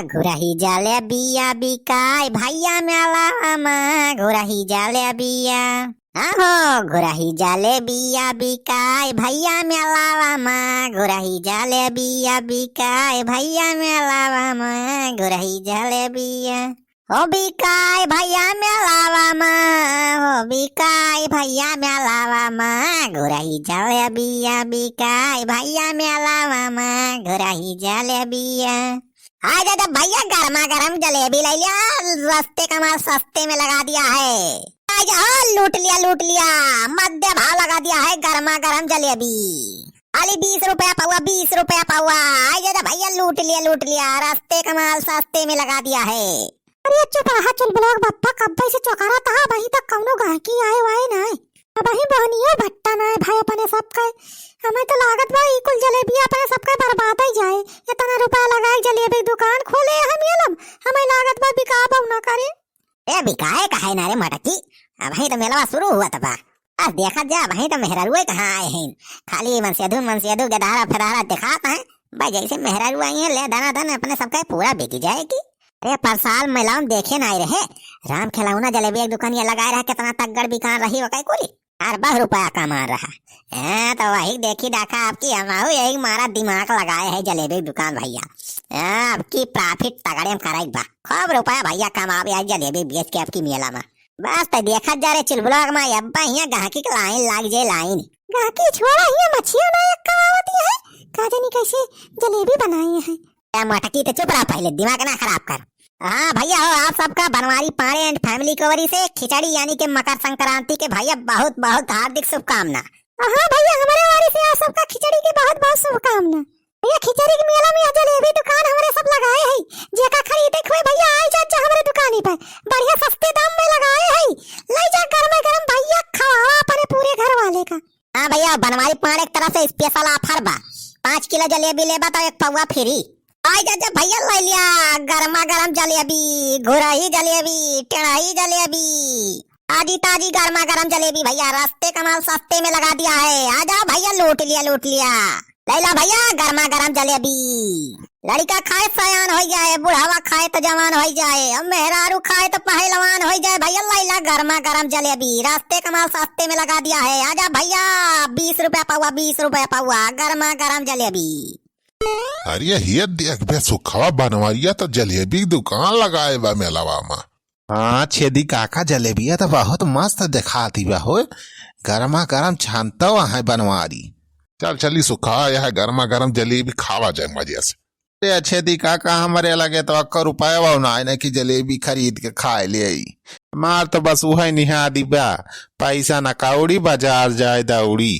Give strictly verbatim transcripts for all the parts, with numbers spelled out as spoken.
घुरही जलेबिया बिकाय भैया मेलावा मा, घुरही जलेबिया। आहो, घुरही जलेबिया बिकाय भैया मेलावा मा, घुरही जलेबिया बिकाय भैया मेलावा मा, घुरही जलेबिया। हो बिकाय भैया मेलावा मा, हो बिकाय भैया मेलावा मा, घुरही जलेबिया बिकाय भैया मेलावा मा, घुरही जलेबिया। आजा तो भैया, गरमा गरम जलेबी ले लिया, रस्ते का माल सस्ते में लगा दिया है। आजा हो, लूट लिया, लूट लिया, मध्य भाव लगा दिया है गरमा गरम जलेबी। खाली बीस रुपया पौवा, बीस रुपया पौवा। आजा तो भैया, लूट लिया, लूट लिया, रस्ते का माल सस्ते में लगा दिया है। अरे चुप रहा चुलबुलवा क बप्पा, कब्बे से चोकारा तहा, अबहीं तक कउनो गाहकी आए वाए नाय। अबहीं बोहनियो भट्टा नाय भाई अपने सबके। हमें तो लागत बा ई कुल जलेबिया अपने सबके बर्बाद ही जाए। इतना रुपया लगाए जलेबी दुकान खोले हम ये लब, हमें लागत बा बिकाबो ना करे। ए बिकाए काहे ना रे मटकी, अबहीं तो मेलवा शुरू हुआ त बा। बस देखत जा, अबहीं तो मेहरारुए कहाँ आए हैं, खाली मनसेधु मनसेधु गेदहरा फेदहरा दिखात हैं। भाई जैसे मेहरारू आई हैं, ले दना दन अपने सबके पूरा बिक जाए की। अरे पर साल मेलवा में देखे ना आए रहे, राम खिलौना जलेबिया क दुकानिया लगाए रहा, कितना तगड़ बिकान रही ओकै कुली। चार बस रुपया कमान रहा। हाँ, तो वही देखी डाका अबकी हमहू यही मारा दिमाग लगाए है जलेबी क दुकान भैया। हाँ, अबकी profit तगड़े में करे के बा। खूब रुपया भैया कमावे आज जलेबी बेच के अबकी मेला मा। बस तो देखत जा रे चुलबुलवा क माई, अब्बा हियाँ गाहकी क लाइन लाग जे लाइन। गाहकी छोड़ा, हियाँ मछिया ना एक कमावत है, का जानी कैसे जलेबी बनाई है। ए मटकी, तो चुप रहा, पहले दिमाग ना खराब कर। हाँ भैया हो, आप सबका बनवारी पांड़े and family की ओर से खिचड़ी यानी कि मकर संक्रांति के भैया बहुत बहुत हार्दिक शुभकामना। हाँ भैया, हमरे ओर से आप सबका खिचड़ी के बहुत बहुत शुभकामना। भैया, खिचड़ी के मेला में जलेबी दुकान हमरे सब लगाए है, जेका खरीदे के होए भैया, आई जा, जा हमरे दुकानी पे, बढ़िया सस्ते दाम में लगाए है, ले जा गरमा गरम भैया, खवावा अपने पूरे घर वाले का। हाँ भैया, बनवारी पांड़े की तरफ से special offer बा, पाँच किलो जलेबी लेबा तो एक पौवा free। आई जा, जा भैया, ले लिया गरमा गरम जलेबी, घुरही जलेबी, टेढ़ही जलेबी, ताजी ताजी गरमा गरम जलेबी भैया, रस्ते का माल सस्ते में लगा दिया है। आ जाओ भैया, लूट लिया, लूट लिया, ले ला भैया गरमा गरम जलेबी। लड़िका खाए सयान होइ जाए, बुढ़ावा खाए तो जवान होइ जाए, अब मेहरारू खाए तो पहलवान होइ जाए। भैया ले ला गरमा गरम जलेबी, रस्ते का माल सस्ते में लगा दिया है। आ जा भैया, बीस रुपया पौवा, बीस रुपया पौवा, गरमा गरम जलेबी। अरे हिया देख बे सुखवा, बनवरिया तो जलेबी क दुकान लगाए बा मेलवा मा। हाँ छेदी काका, जलेबिया तो बहुत मस्त देखाती बा हो, गरमा गरम छानता है बनवारी। चल चली सुखा, यह गरमा गरम जलेबी खावा जाए मजे से। अरे छेदी काका, हमरे लगे तो अक्का रुपया बा ना, ना कि जलेबी खरीद के खाए ले आई। मार तो बस उहे निहा दिबा, पैसा न कौड़ी, बाजार जाए दौड़ी।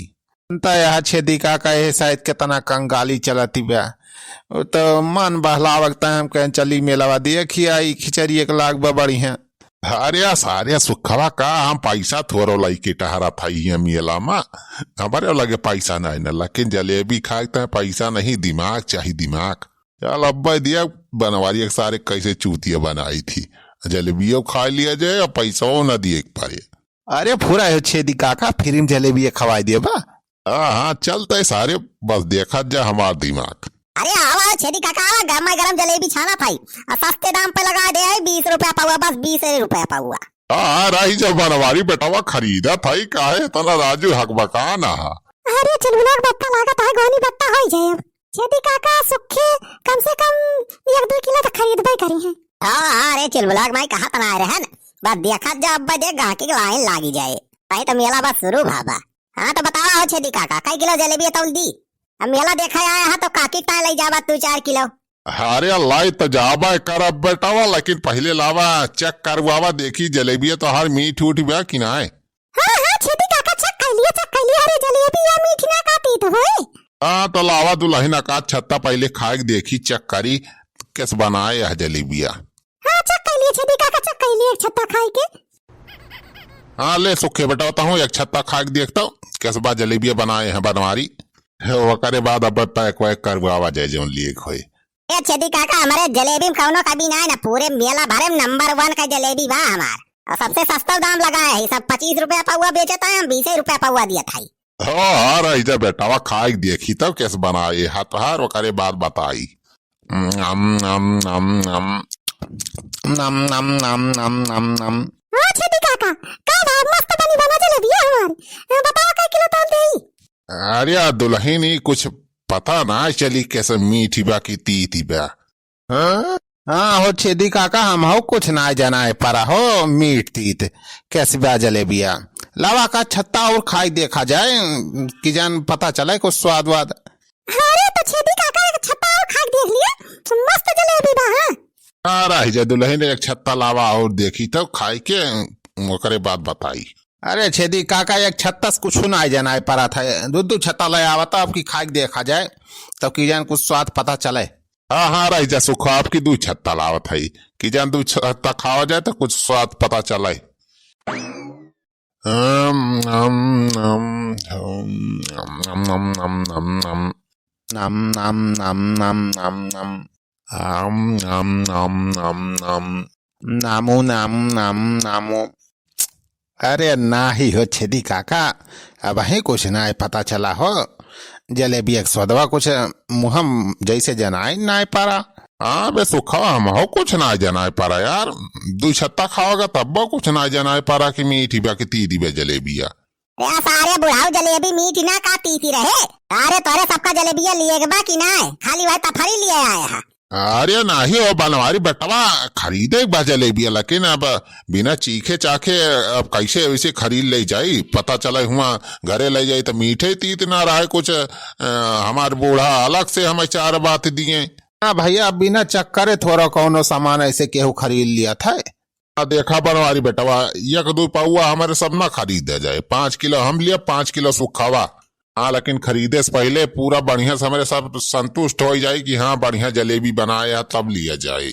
त यह छेदी काका, एह साइत केतना कंगाली चलती बा। त मन बहलावक त हम कहें चली मेलवा देखी आई, खिचड़ी एक लाग बा बढ़िया। अरे सारे सुखवा का, हम पैसा थोरो लइके टहरा था ये मेला मा, हमरे लगे पैसा नहीं न, लेकिन जलेबी खाए त पैसा नहीं, दिमाग चाही दिमाग। चल अब्बे दिया बनवारी एक सारे कैसे चूतिया बनाई थी, जलेबियो खा लिया जाए और पैसो न दिए के पड़े। अरे फुरा हो छेदी काका, free में जलेबिया खवाई दिया बा। हाँ हाँ, चलते सारे, बस देखत जा हमार दिमाग। अरे आवा छेदी काका, आवा, गरमा गरम जलेबी छाना थाई, आ सस्ते दाम पे लगा दे है, बीस रुपया पौवा, बस बीस रुपया पौवा। हाँ हाँ, रही जो बनवारी बेटवा खरीदा थाई, काहे इतना राजू हकबकान हा। अरे चुलबुला के बत्ता लागत है, गोनी बत्ता होई जाए अब। छेदी काका सुखे कम से कम एक दो किलो तो खरीदबे करी है। हाँ हाँ, अरे चुलबुला के माई कहा तना रहन, बस देखत जा अब्बे देख गाहकी के लाइन लागी जाए, नहीं तो मेला बस शुरू भा बा। हाँ तो बतावा हो छेदी काका, कई किलो जलेबी तौल दी? अब मेला देखा आया है तो काकी ताए ले जावा तू चार किलो। अरे लाई तो जाबा करब बेटावा, लेकिन पहले लावा check करवावा, देखी जलेबिया तो हर मीठ उठ बा कि नाय। हाँ हाँ छेदी काका, check कर लिया, check कर लिया। अरे जलेबिया मीठ ना का तीत होए? हाँ तो लावा दुलहिन का छत्ता पहले खाए के देखी, check करी कैस बनाए यह जलेबिया। हाँ check कर लिया छेदी काका, check कर लिया एक छत्ता खाए के। हाँ ले सुखे बेटा, बताऊँ एक छत्ता खाए के देखता हूँ कैस बा जलेबिया बनाए हैं बनवारी। ओकरे बाद अब pack वैक करवावा जाए जौन लिए के होए। ए छेदी काका, हमरे जलेबी में कौनो कमी नाय ना, पूरे मेला भरे में number one का जलेबी बा हमार। और सबसे सस्ता दाम लगाए है, सब पच्चीस रुपया पौवा बेचत है, हम बीस रुपया पौवा दियत है। हाँ हाँ, रही जा बेटावा, खाए के देखी तब कैसे बनाए है तोहार, ओकरे बाद बताई। नम, नम, नम, नम। नम, नम, नम, नम, नम, नम। हाँ, छेदी काका, का भाव? मस्त बनी बना जलेबिया हमारी। अ, बतावा, कै किलो तौल देई? अरे यार दुलहिन, ई कुछ पता ना चली कैसे मीठी बा कि तीती बा। हाँ? हाँ हो छेदी काका, हमहू कुछ ना जनाए परा हो, मीठ तीत कैसी बा जलेबिया। लावा का छत्ता और खाई देखा जाए, कि जान पता चले कुछ स्वाद वाद। अरे तो छेदी काका एक छत्ता और खाई देख लिया, मस्त जलेबी बा, हाँ। आ रही जा दुलहिन, एक छत्ता लावा और देखी तब खाई के ओकरे बाद बताई। अरे छेदी काका, एक छत्ता से कुछ ना जनाए परा था, दू दू छत्ता ले आवता, अब की खाई के देखा जाए, तब की जान कुछ स्वाद पता चले। हाँ, हाँ, रही जा सुखा, अब की दू छत्ता लावत है, कि जान दू छत्ता खावा जाए तो कुछ स्वाद पता चले। अम, नम, नम, नम, नम, नम, नम, नम, नम। नम, नम, नम, नम, नम, नम। आम, नम, नम, नम, नम। नामू, नाम, नाम, नामू। अरे नाही हो छेदी काका, अबहीं कुछ नाय पता चला हो। जलेबिया के स्वादवा कुछ मुँह म जैसे जनाई नाय पारा। हाँ बे सुखा, हमहू कुछ नाय जनाय पारा यार। दुइ छत्ता खावागा तब्बो कुछ नाय जनाय पारा कि मीठी बा कि तीती बा जलेबिया। ए सारे बुढ़ाऊ, जलेबी मीठी ना का तीती रहे? अरे तोरे सबका जलेबिया लिए के बा कि नाय? खाली वही तफरी लिए आए हा। अरे नाही हो बनवारी बेटवा, खरीदे के बा जलेबिया, लेकिन अब बिना चीखे चाखे अब कैसे वैसे खरीद ले जाई? पता चले हुआ घरे ले जाई तो मीठे तीत ना रहे कुछ। अ, हमार बूढ़ा अलग से हमें चार बात दिए। हाँ भैया, बिना चक्करे थोड़ा कौनो सामान ऐसे केहू खरीद लिया था। आ देखा बनवारी बेटवा, एक दू पौआ हमरे सब ना खरीदे जाए, पाँच किलो हम लिया, पाँच किलो सुखावा। हाँ, लेकिन खरीदे से पहिले पूरा बढ़िया से हमरे सब संतुष्ट होइ जाई कि हाँ, बढ़िया जलेबी बनाए है, तब लिया जाए।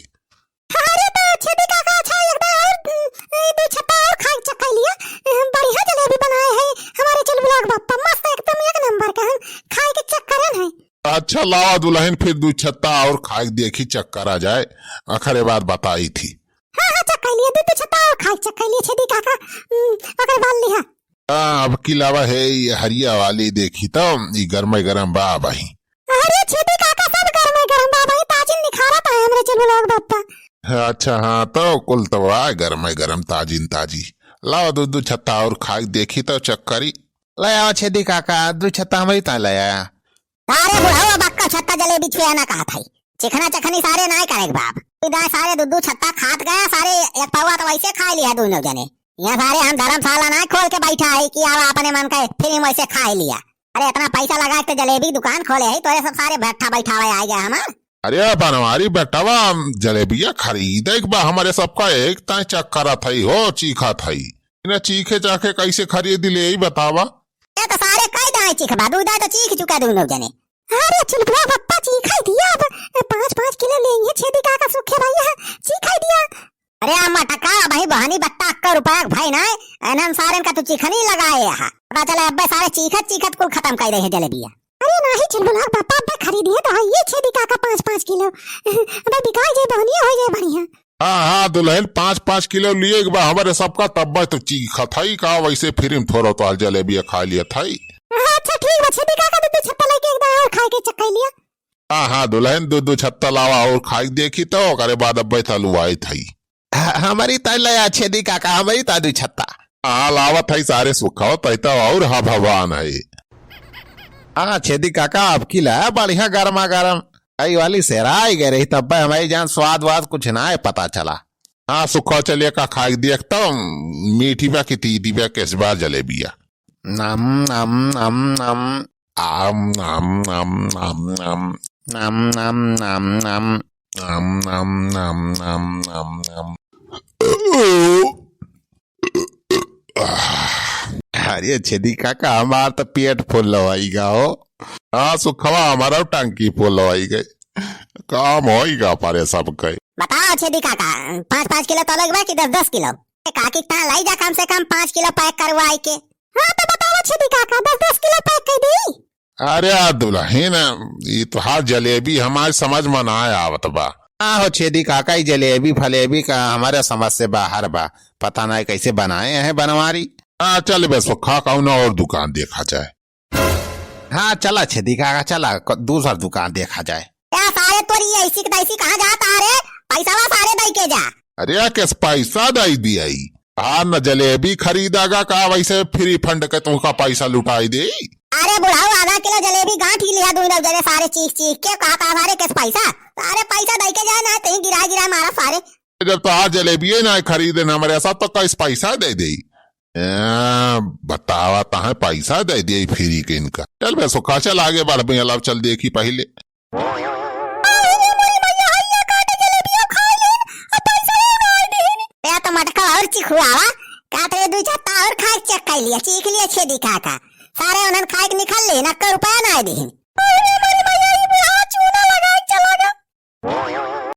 अरे तो छेदी काका, अच्छा एक बार और, उम, ए, दो छत्ता और खाए चक्कर लिया। ए, बढ़िया जलेबी बनाए है हमारे चुलबुला के बप्पा, मस्त एकदम एक नंबर का, हम खाए के चक्कर है। अच्छा लावा दुलहिन, फिर दू छत्ता और खाए के देखी, चक्कर आ जाए, ओकरे बाद बताई थी। हाँ, हाँ, चक्कर लिया, दू, दू छत्ता और खाए चक्कर लिया, छेदी काका, उम, ओकरे बाद लिहा। हाँ, अब की लावा है ये हरिया वाली, देखी तो ई गरमे गरम बा भाई। अरे छेदी काका, सब गरमे गरम बा भाई, ताजिन निखारत है हमरे चुलबुला के बप्पा। अच्छा हाँ, तो कुल तो बा गरमे गरम, ताजिन ताजी। लावा दू, दू छत्ता और खाए देखी तो चक्करी। ले आवा छेदी काका, दू छत्ता हमरी ताईं ले आया। सारे बुढ़ऊ अब अक्का छत्ता जलेबी छुए ना कहत है। चिखना चखनी सारे नाय करे के बाप। इधर सारे दू दू छत्ता खात गया, सारे एक पौवा तो वैसे खाए लिया दोनों जने। यहाँ सारे हम धर्मशाला नाय खोल के बैठा है कि आवा अपने मन का फिल्म वैसे खाए लिया। अरे इतना पैसा लगा के जलेबी दुकान खोले है, तोरे सब सारे भट्ठा बैठावे आ गया हमार। अरे बनवारी बेटवा, जलेबिया खरीदे के बा हमरे सबका, एक ताईं चक्कर थई हो, चीखा थई। बिना चीखे चाखे कैसे खरीद ले, यही बतावा। ए तो सारे कई दाएं चीखबा, दू दाएं तो चीख चुका दोनों जने। अरे चुलबुला बप्पा, चीखाई दिया अब, पाँच पाँच किलो लेंगे, छेदी काका सुखे भैया, चीखाई दिया। अरे आ मटका, भाई बहनी बट्टा अक्का रुपया के भाई ना, एनन सारन का तू चीखनी लगाए हा। पता चला अब्बे सारे चीखत चीखत कुल खतम कर दे है जलेबिया। अरे नाही चुलबुला बप्पा, अब्बे खरीदी है तो हाँ, ये छेदी काका पाँच पाँच किलो, अबे बिकाई जाए, बहनिया हो जाए बढ़िया। हाँ, हाँ, दुलहिन, पाँच पाँच किलो लिए एक बार हमरे सबका, तब्बे तो चीखत हई का, वैसे फ्री में थोड़ा तो जलेबिया खा लिया थई। हाँ, अच्छा, ठीक बा, छेदी काका, दू दू छत्ता लेके एक दाएं और खाए के चक्कर लिया। हाँ, हाँ, दुलहिन, दू दू छत्ता लावा और खाए के देखी तो, ओकरे बाद अब्बे तलुआई थई। ह-, हमरी ताईं ले आ, छेदी काका, हमरी ताईं दू छत्ता। हाँ, लावत हई सारे सुखाओ, तई तो और हभवान है। हाँ, छेदी काका, अब की ला, बढ़िया गरमा गरम। आई वाली सेरा आई गए रही, तब पे हमारी जान स्वाद वाद कुछ ना है पता चला। हाँ, सुखा चलिए का खाई देख तो, मीठी बा कि तीती बा, कैसे बा जलेबिया। नम, नम, नम, नम। आम, नम, नम, नम, नम। नम, नम, नम, नम। नम, नम, नम, नम, नम, नम। अरे छेदी काका, हमार तो पेट फुल लवाई गा हो। हाँ सुखवा, हमारा टंकी फुल लवाई गए। काम होई गा पारे सब कई। बताओ छेदी काका, पाँच पाँच किलो तोले के बा कि दस दस किलो? ए काकी, ता लाई जा कम से कम पाँच किलो पैक करवाई के। हाँ तो बताओ छेदी काका, दस दस किलो पैक कर दी। अरे आ दुलहिन, ई तोहार जलेबी हमारी समझ में ना आवत बा। हाँ हो छेदी काका, ई जलेबी फलेबी का हमारे समझ से बाहर बा। पता नहीं कैसे बनाए हैं बनवारी। हाँ चल बे सुखा, कौनो और दुकान देखा जाए। हाँ चला छेदी काका, चला क-, दूसर दुकान देखा जाए। ए सारे अरे तोरी ऐसी की तैसी कहाँ जाता रे? पैसा वा सारे दई के जा। अरे, किस पैसा दई दिया? हाँ, न जलेबी खरीदागा का, वैसे फ्री फंड के तुमका पैसा लुटाई दे। अरे बुढ़ाऊ, आधा किलो जलेबी गांठ ही लिया दूं जरे सारे चीख चीख के कहता सारे किस पैसा? सारे पैसा दई के जाए ना, तहीं गिरा गिरा मारा सारे। जब तोहार जलेबिये ना खरीदे ना हमारे साथ तो कैस पैसा दे दे? ए, बतावा तहाँ पैसा दे दे फ्री के इनका। चल बे सुखा, चल आगे बढ़ बे, अब चल देखी पहले। अरे मोरी मैया, हैया काटे जलेबियो खा लेन, आ पैसा उड़ा दीन। या तो मटका और चिखुआवा, का तेरे दुई छत्ता और खाए चेक कर लिया, चीख लिया छेदी काका। सारे उन्हन खाए के निकल ले, नक्का रुपया ना दीन। अरे मोरी